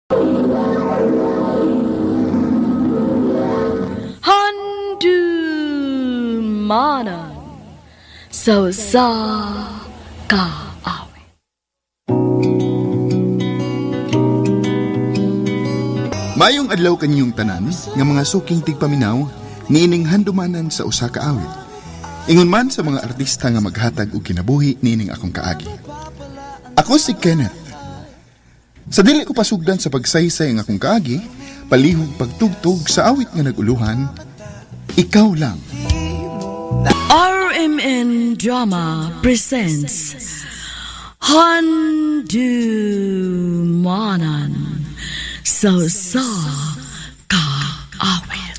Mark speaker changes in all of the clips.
Speaker 1: Handumanan sa usa ka awit.
Speaker 2: Maayong adlaw kaninyong tanan nga mga suking tigpaminaw niining handumanan sa usa ka awit. Ingon man sa mga artista nga maghatag og kinabuhi niining akong kaagi. Ako si Kenneth. Sa dili ko pasugdan sa pagsaysay ang akong kaagi, palihog pagtugtog sa awit nga naguluhan, Ikaw Lang.
Speaker 1: RMN Drama presents Handumanan sa usa ka awit.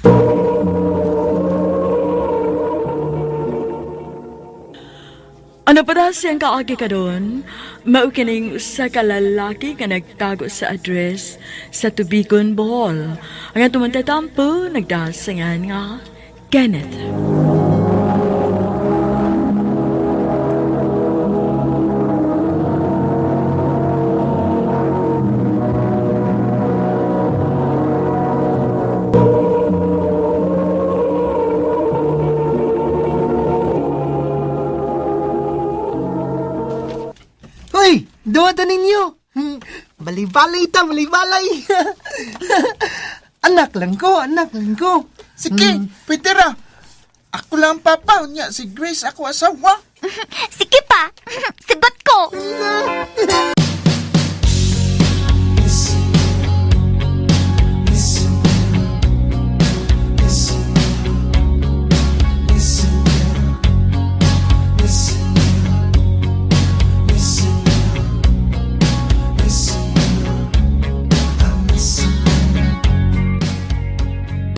Speaker 1: Ano pa daw siyang kaagi karon? Mao kining usa ka lalaki nga nagtago sa address sa Tubigon, Bohol. Ang atong tatampo nagdasingan nga Kenneth.
Speaker 3: Hoy, duwa ta ninyo. Balay-balay ta, balay-balay. Anak lang ko, anak lang ko.
Speaker 4: Sige, pwede ra. Ako lang papa, unya si Grace ako asawa.
Speaker 5: Sige pa, sagot ko.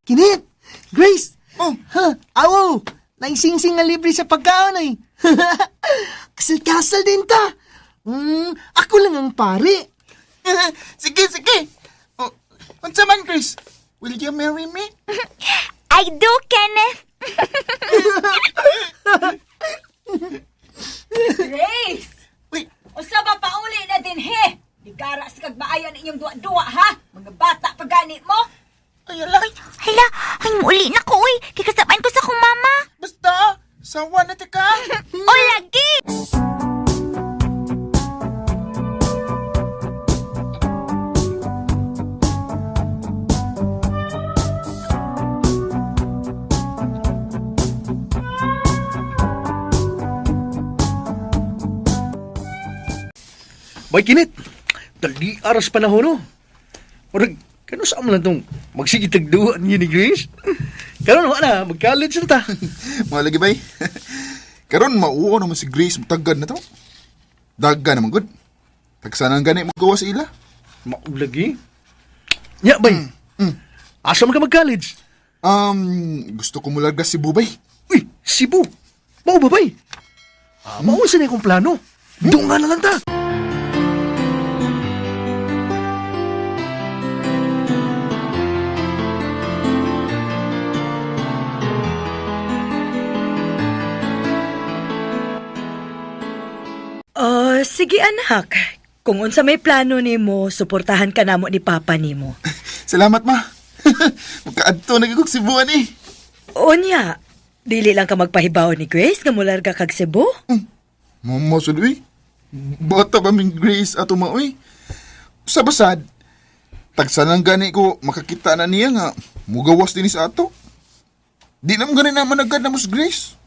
Speaker 3: Kinit! Grace!
Speaker 4: Oh.
Speaker 3: Ha, awo! Naisingsing nga libre sa pagkaon ay. Kasal-kasal din ta. Ako lang ang pare.
Speaker 4: Sige, sige. Oh, unsa man, Grace? Will you marry me?
Speaker 5: I do, Kenneth.
Speaker 6: Grace!
Speaker 4: Uy,
Speaker 6: Usa ba pauli na din he? Igara sa kagmaayon inyong duwa-duwa ha? Mga bata pa gani mo?
Speaker 4: ay alay.
Speaker 5: Hala, ay muuli na ko, uy. Kikasapan ko sa kong mama.
Speaker 4: Basta, sawa na tika.
Speaker 5: O lagi!
Speaker 7: Bay kinit, dali aras panahon no. Murag, kano sa lang tong magsigitag duwa niyo ni Grace? Karon wala na, mag-college na ta.
Speaker 2: Mga lagi bay. Karon mauo naman si Grace mutagad na to. Daga naman gud. Tagsanan gani mo gawa sa ila.
Speaker 7: Maulagi. Nya bay. Asa man ka mag-college?
Speaker 2: Gusto ko mularga si Bubay.
Speaker 7: Uy, Cebu. Mao ba bay? Ah, mao sa na akong plano. Dunga na lang ta.
Speaker 6: Oh, sige anak. Kung unsa may plano nimo, suportahan ka namo ni papa nimo.
Speaker 2: Salamat ma. Makaadto na gid Cebu ani.
Speaker 6: Unya, dili lang ka magpahibaw ni Grace nga mularga kag Cebu.
Speaker 2: Mama sud uy. Bata ba min Grace ato ma uy. Sa basad. Tagsanan gani ko makakita na niya nga mugawas dinhi sa ato. Di na mo gani na managad na mo si Grace.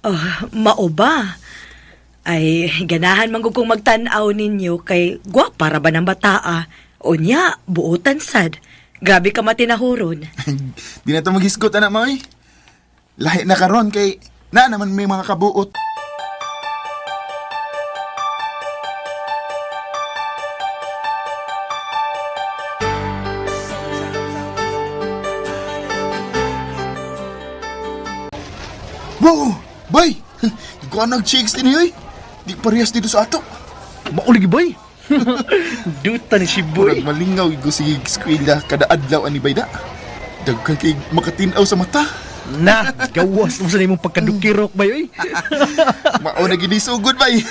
Speaker 6: Oh, mao ba? Ay, ganahan man gud kong magtan-aw ninyo kay gwapa ra ba ng bataa. Unya, buotan sad. Grabe ka matinahuron.
Speaker 2: Di na to maghisgot anak ma uy. Lahi na karon kay na naman may mga kabuot. Wow! Bay! Di ko nag chicks din uy. Di parehas dito sa ato.
Speaker 7: Maulagi bay. Duta ni Cebu.
Speaker 2: Murag malingaw ko sige eskwela kada adlaw ani bayda. Daghan kay makatinaw sa mata.
Speaker 7: Na, gawas mo sa imong pagkadukirok bay oy.
Speaker 2: Mao na gid sugod bay.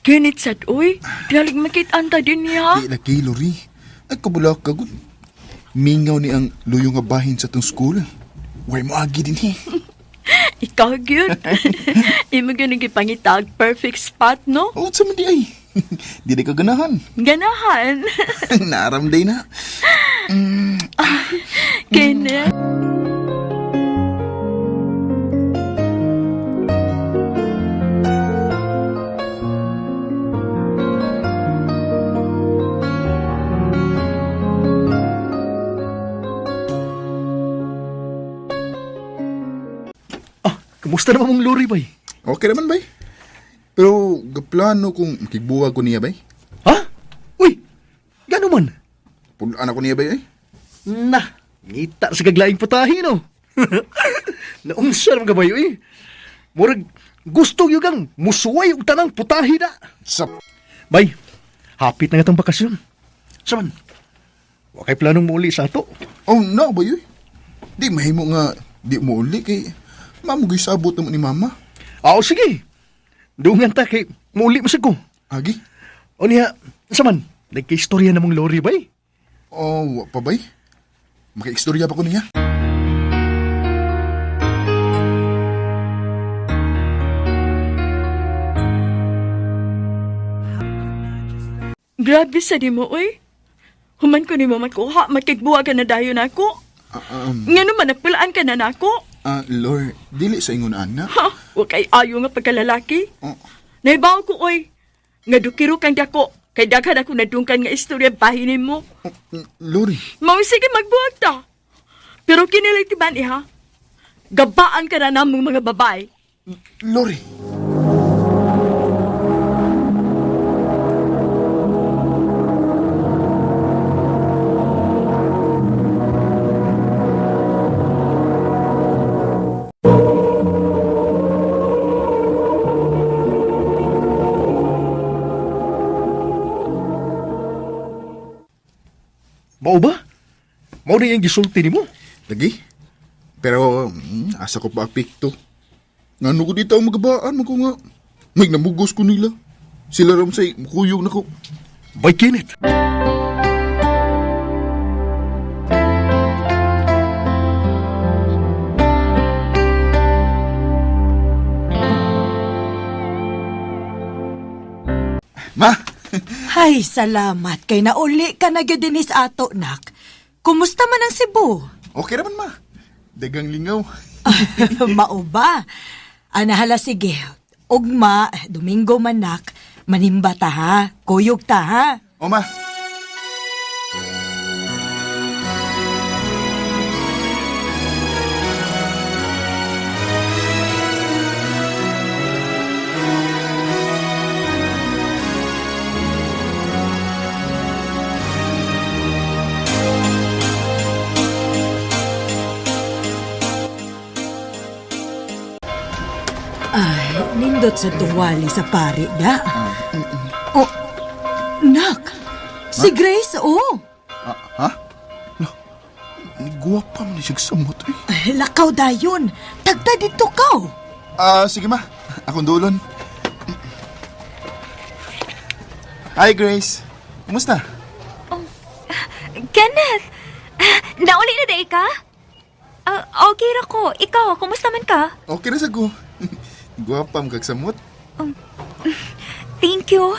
Speaker 1: Kenneth sad, uy. Dali makit-an ta din niya.
Speaker 2: Di lagi, Lori. Ay, kabula ka, gud. Mingaw ni ang luyo nga bahin sa tong school. Way mo agi din eh.
Speaker 1: Ikaw, gyud. Imo gyud ang gipangitag perfect spot, no?
Speaker 2: Oh, sa man di ay. Di di ka ganahan.
Speaker 1: Ganahan.
Speaker 2: Naaramday na.
Speaker 1: Kenneth.
Speaker 7: Ah, kumusta naman mong lori, bay?
Speaker 2: Okay naman, bay. Pero gaplano kung makigbuwag ko niya, bay.
Speaker 7: Ha? Uy, gano man?
Speaker 2: Pulaan ako niya, bay, ay.
Speaker 7: Na, ngita sa kaglaing putahe, no? Naunsa naman ka ba yun, eh? Murag, gusto yun kang musuway og tanang putahe na.
Speaker 2: Sa...
Speaker 7: Bay, hapit na nga itong bakasyon. Saman, wa kay planong muuli sa ato.
Speaker 2: Oh, no, bay, uy. Di mahimo nga, di mo uli kay... Mamugoy sabot naman ni mama.
Speaker 7: Oo, sige. Dungan ta kay muuli mo sa ko.
Speaker 2: Agi?
Speaker 7: O niya, saman, nagka-istorya na mong lori, bay.
Speaker 2: Oh, wa pa, bay. Makaistorya pa ko niya.
Speaker 1: Grabe sa di mo, uy. Human ko nimo makuha, makigbuwa ka na dayon ako.
Speaker 2: Ah,
Speaker 1: Nga naman, nagpulaan ka na nako.
Speaker 2: Lord, dili sa ingon ana.
Speaker 1: Ha, wa kay ayo nga pagkalalaki.
Speaker 2: Oh,
Speaker 1: Naibaw ko, oy. Nga dukiro kang dako. Kay daghan ako nadungkan nga istorya bahin nimo.
Speaker 2: oh, Lori,
Speaker 1: Mao sige magbuwag ta. Pero kinilay tiban iha. Gabaan ka na namong mga babae.
Speaker 2: Lori.
Speaker 7: Mao ba? Mao na yung gisulti nimo?
Speaker 2: Lagi. Pero, asa ko pa apekto. Ngano ko dito ang magabaan mo ko nga. May namugos ko nila. Sila ram say, mukuyog na ko.
Speaker 7: Bay, Kenneth.
Speaker 2: Ma!
Speaker 6: Hay, salamat kay nauli ka na gyud dinhi sa ato, nak. Kumusta man ang Cebu?
Speaker 2: Okay naman, ma. Dagang lingaw.
Speaker 6: Mao ba? Ana hala sige. Ugma, Domingo man nak, manimba ta ha, kuyog ta ha.
Speaker 2: O, ma.
Speaker 6: Ay, nindot sa tuwali sa pari da. Oh, nak. Si Grace, oh.
Speaker 2: Ah, ha? No. Guwapa man siya sa moto eh.
Speaker 6: Ay, lakaw dayon. Tagta dito ka. oh.
Speaker 2: Ah, sige ma. Akong dulon. Hi, Grace. Kumusta?
Speaker 5: Kenneth! Nauli na day ka? Ah, okay ra ko. Ikaw, kumusta man ka?
Speaker 2: Okay na sa ko. Guwapa mo kagsamot.
Speaker 5: Thank you.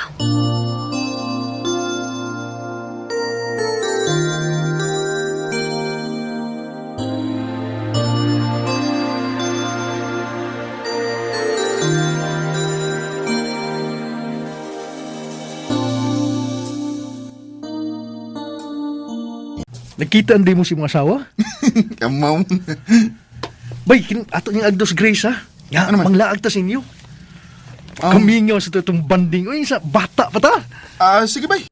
Speaker 7: Nagkita hindi mo si mga asawa?
Speaker 2: Kamaw.
Speaker 7: Bay, ato niyang agdos Grace, ha? Nga,
Speaker 2: Ano man?
Speaker 7: manglaag ta sa inyo. Kamingaw sa itong banding. Uy, sa bata pa ta.
Speaker 2: Ah, sige bay.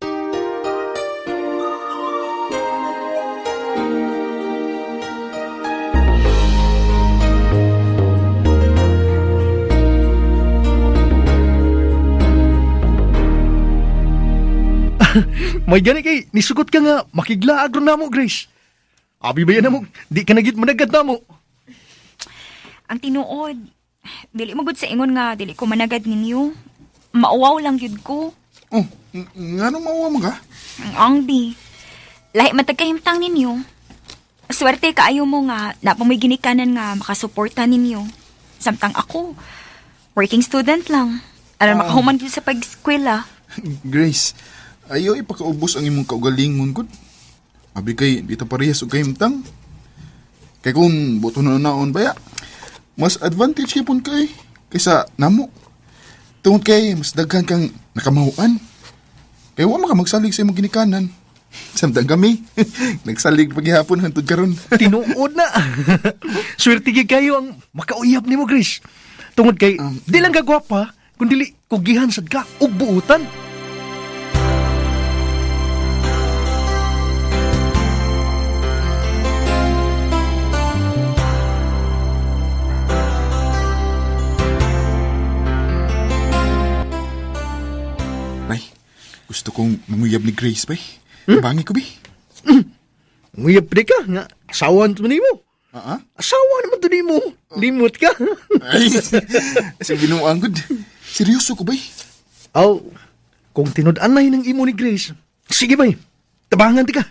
Speaker 7: May gani kay, nisugot ka nga, makiglaag ron na mo, Grace. Abi ba yan na mo, di ka nagit managad na mo.
Speaker 5: Ang tinuod, dili mo gud sa ingon nga dili ko managad ninyo. Mauwaw lang yun ko.
Speaker 2: Oh, ngano mauwa mo ka?
Speaker 5: Ang bi. Lahi man tagkahimtang ninyo. Swerte kaayo mo nga na may ginikanan nga makasuporta ninyo. Samtang ako, working student lang. Aron makahuman gyud sa pag-eskwela.
Speaker 2: Grace, ayaw ipakaubos ang imong kaugalingon gud. Abi kay di ta parehas og kahimtang. Kay kung buto na naon baya, mas advantage kay pun kay kaysa namo. Tungod kay mas daghan kang nakamahuan. Kay wa man ka magsalig sa imong ginikanan. Samtang kami, nagsalig paghihapon hantod karon.
Speaker 7: Tinuod na. Swerte gyud kayo ang makauyab nimo, Grace. Tungod kay di lang ka gwapa, kun dili kugihan sad ka og buutan.
Speaker 2: Bay, gusto kong manguyab ni Grace, bay. Bangi ko, bay.
Speaker 7: Nguyab di ka nga asawa to nimo.
Speaker 2: Ah, ah?
Speaker 7: Asawa naman to nimo. Limot ka.
Speaker 2: Ay, sa binuang gud. Seryoso ko, bay.
Speaker 7: Aw, kung tinud-anay ng imo ni Grace, sige bay, tabangan ti ka.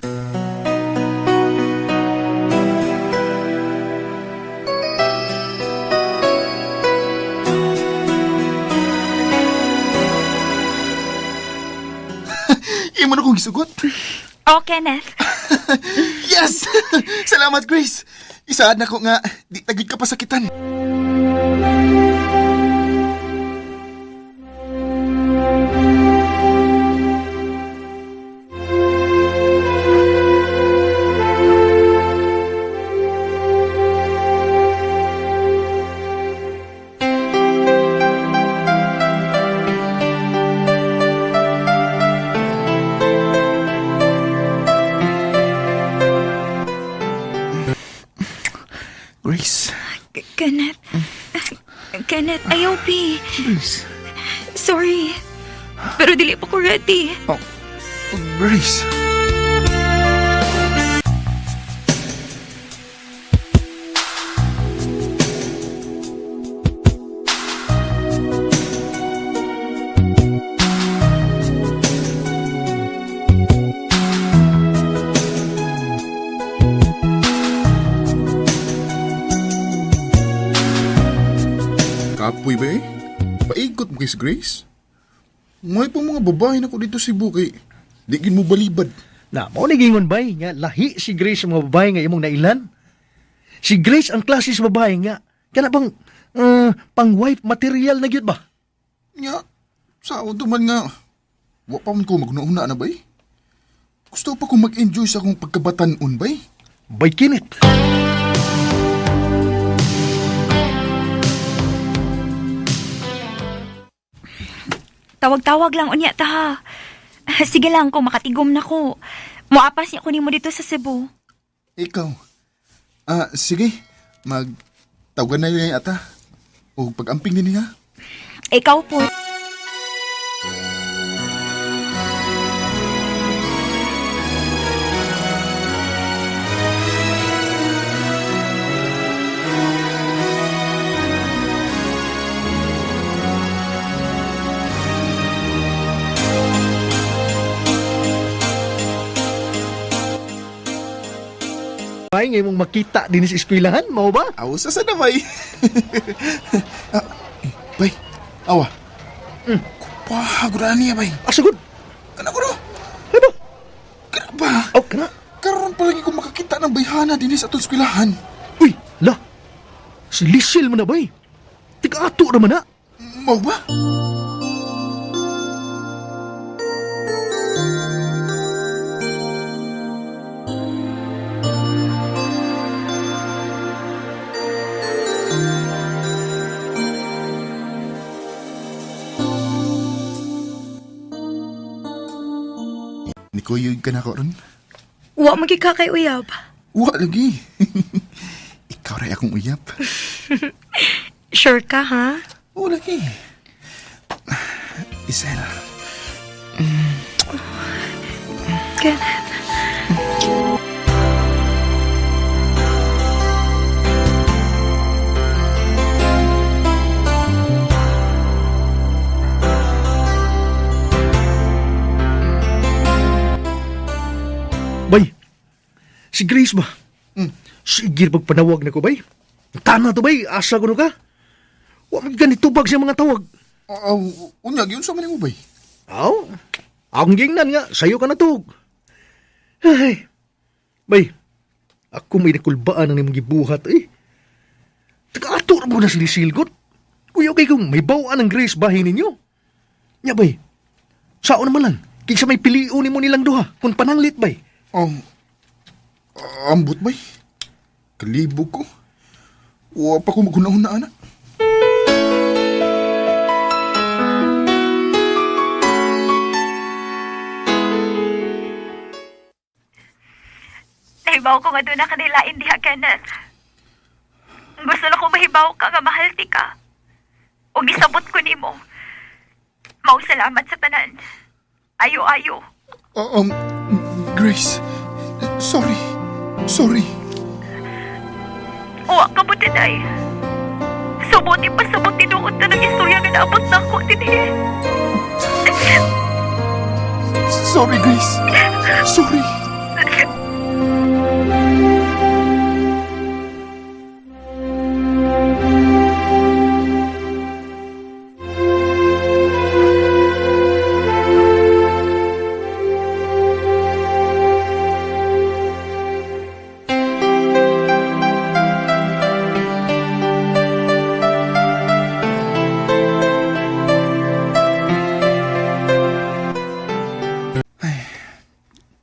Speaker 2: Imo na kong gisugot.
Speaker 5: Oh, Kenneth.
Speaker 2: Yes! Salamat, Grace. Isaad na ko nga, di tagid ka pasakitan. Grace.
Speaker 5: Kenneth. Kenneth, ayaw, P.
Speaker 2: Grace.
Speaker 5: Sorry. Pero dili pa ko ready.
Speaker 2: Oh, Grace. Kapoy ba eh? Paikot mo kay si Grace? May pa mga babae na ko dito sa Cebu kay di gid mo balibad.
Speaker 7: Na, mao ni gingon bay nga lahi si Grace sa mga babae nga imong nailan. Si Grace ang klase sa babae nga kana bang pang wife material na gyud ba?
Speaker 2: Nya, sa to man nga, wa pa man ko magnauna na bay. Gusto pa kong mag-enjoy sa akong pagkabataon bay.
Speaker 7: Bay Kenneth.
Speaker 5: Tawag-tawag lang unya ta ha. Sige lang kung makatigom na ko. Moapas niya ko nimo dito sa Cebu.
Speaker 2: Ikaw. Ah, sige. Mag tawagan na niya ata. O pag-amping din niya.
Speaker 5: Ikaw po.
Speaker 7: Bay nga imong makita dinhi sa eskwelahan, mao ba?
Speaker 2: Aw, sa na bay. Ah, bay, awa. Kupa, na niya bay.
Speaker 7: Asugod.
Speaker 2: Kana ko no?
Speaker 7: Ano?
Speaker 2: Kana ba?
Speaker 7: Aw kana.
Speaker 2: Karon pa lagi ko makakita ng bayhana dinhi sa atong eskwelahan.
Speaker 7: Uy, la. Si Lisil man na bay. Tig-ato ra man na.
Speaker 2: Mao ba? Nikuyog ka na ko ron?
Speaker 6: Wa man gyud ka kay uyab.
Speaker 2: Wa lagi. Ikaw ray akong uyap.
Speaker 6: Sure ka ha?
Speaker 2: Oo lagi. Isel.
Speaker 6: Kenneth.
Speaker 7: Bay, si Grace ba? Sige pagpanawag na ko, bay. Tana to, bay. Asa ko no ka? Wa man ganito bag sa mga tawag.
Speaker 2: Aw, unya, giunsa man nimo bay?
Speaker 7: Aw, akong gingnan nga, sayo ka na tug. Ay, bay, ako may nakulbaan ang imong gibuhat, eh. Taga-ato na mo na silisilgot. Kuya, okay kung may bawaan ang Grace bahin ninyo. Nya, bay, sao naman lang, kaysa may piliun nimo nilang duha, kung pananglit, bay.
Speaker 2: Oh, ambot bay. Kalibog ko. Wa pa ko maghunahon na ana.
Speaker 5: Nahibaw ko nga doon na kanilain diha, Kenneth. Gusto na ko mahibaw ka nga mahal ti ka. O gisabot ko nimo. Mao salamat sa tanan. Ayo, ayo.
Speaker 2: Grace, sorry. Sorry.
Speaker 5: Uwa ka mo tinay. Subuti pa sabot tinuod na ng istorya nga naabot na ako dinhi.
Speaker 2: Sorry, Grace. Sorry.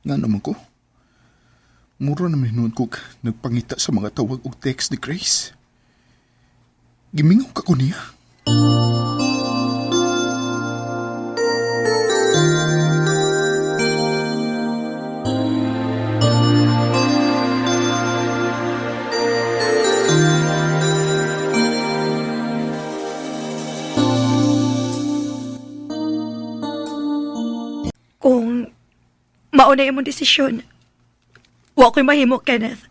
Speaker 2: Nga naman ko. Mura naman hinuon ko nagpangita sa mga tawag og text ni Grace. Gimingaw ka ko niya.
Speaker 6: Kung mauna imong desisyon, wa ko'y mahimo, Kenneth.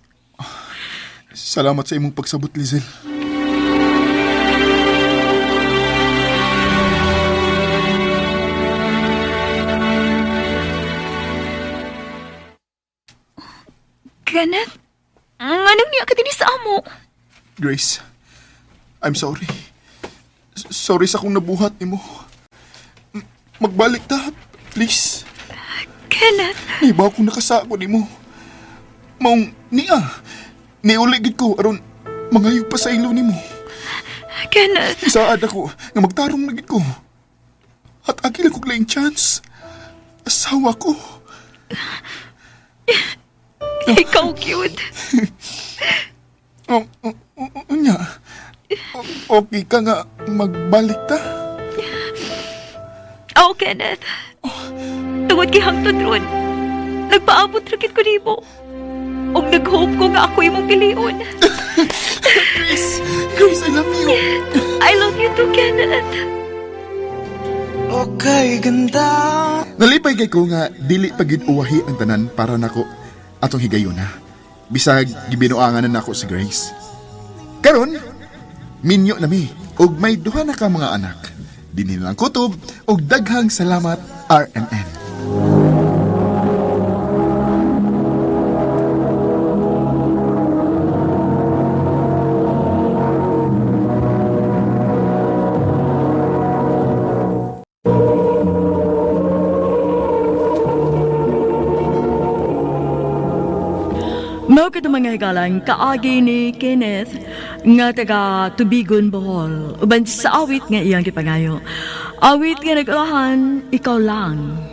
Speaker 2: Salamat sa imong pagsabot, Lizel.
Speaker 5: Kenneth, anong niya ka dinhi sa amo?
Speaker 2: Grace, I'm sorry. Sorry sa kong nabuhat nimo. Magbalik ta, please.
Speaker 5: Kenneth,
Speaker 2: Nahibaw kong nakasako nimo. Maong niya. Niuli gid ko aron mangayo pa sa ilo nimo.
Speaker 5: Kenneth,
Speaker 2: Isaad ako nga magtarong na gid ko. At agil ko laing chance. Asawa ko.
Speaker 5: ikaw cute.
Speaker 2: Oh, oh, oh, oh, nya. Okay ka nga magbalik ta?
Speaker 5: Oh, Kenneth. Tungod kay hangtod ron, nagpaabot ra gid ko nimo. Og nag-hope ko nga ako imong pilion.
Speaker 2: Grace! Grace, I love you!
Speaker 5: I love you too, Kenneth.
Speaker 4: Okay, ganda.
Speaker 2: Nalipay kay ko nga dili pagid uwahi ang tanan para nako atong higayuna. Bisag gibinuangan na nako si Grace. Karon, minyo na mi og may duha na ka mga anak. Dinhi na lang kutob og daghang salamat RMN.
Speaker 1: Mao kadto mga higalan kaagi ni Kenneth nga taga Tubigon, Bohol, uban sa awit nga iyang gipangayo. Awit nga nag-ulahan, ikaw lang.